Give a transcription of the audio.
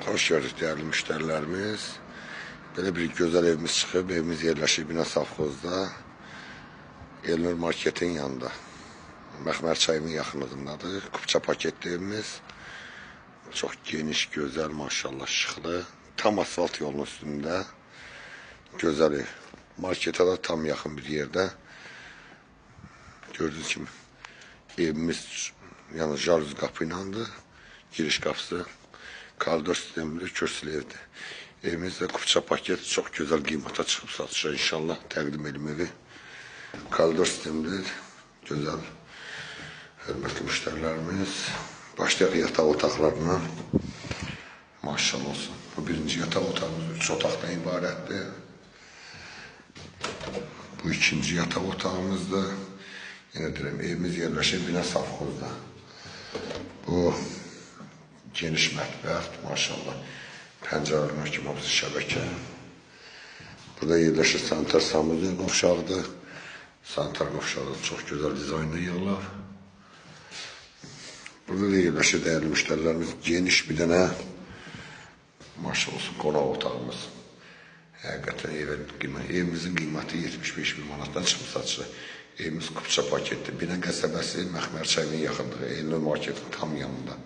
Xoş gördük dəyərli müştərilərimiz. Belə bir gözəl evimiz çıxıb. Evimiz yerləşir Bina Safxozda. Elnur Marketin yanında. Məxmər çayının yaxınlığındadır. Kupça paketli evimiz. Çox geniş, gözəl, maşallah işıqlı. Tam asfalt yolunun üstündə. Gözəl ev. Marketə də tam yaxın bir yerdə. Gördüyünüz kimi evimiz yəni jalüz qapı ilandır. Giriş qapısı. Koridor sistemli, kürsülü evdir. Evimiz də kupça paket çox gözəl qiymətə çıxıb satışa inşallah təqdim edim evi. Koridor sistemlidir. Gözəl. Hörmətli müştərilərimiz. Başlayaq yataq otaqlarına. Maşallah olsun. Bu birinci yataq otağımız 3 otaqdan ibarətdir. Bu ikinci yataq otağımızdır. Yenə deyirəm, evimiz yerləşir Bina Safxozda. Bu geniş mətbəx, maşallah. Pəncərələrinə kimi hamısı şəbəkə. Burada yerləşir sanitar sanuzel qovşağıdır. Sanitar qovşağı da çox gözəl dizaynla yığılıb. Burada da yerləşir dəyərli müştərilərimiz geniş bir dənə maşallah olsun qonaq otağımız. Həqiqətən evimizin qiyməti 75 min manatdan çıxıb satışa. Evimiz kupça paketli. Bina qəsəbəsi Məxmər çayının yaxınlığı, Elnur marketin tam yanında.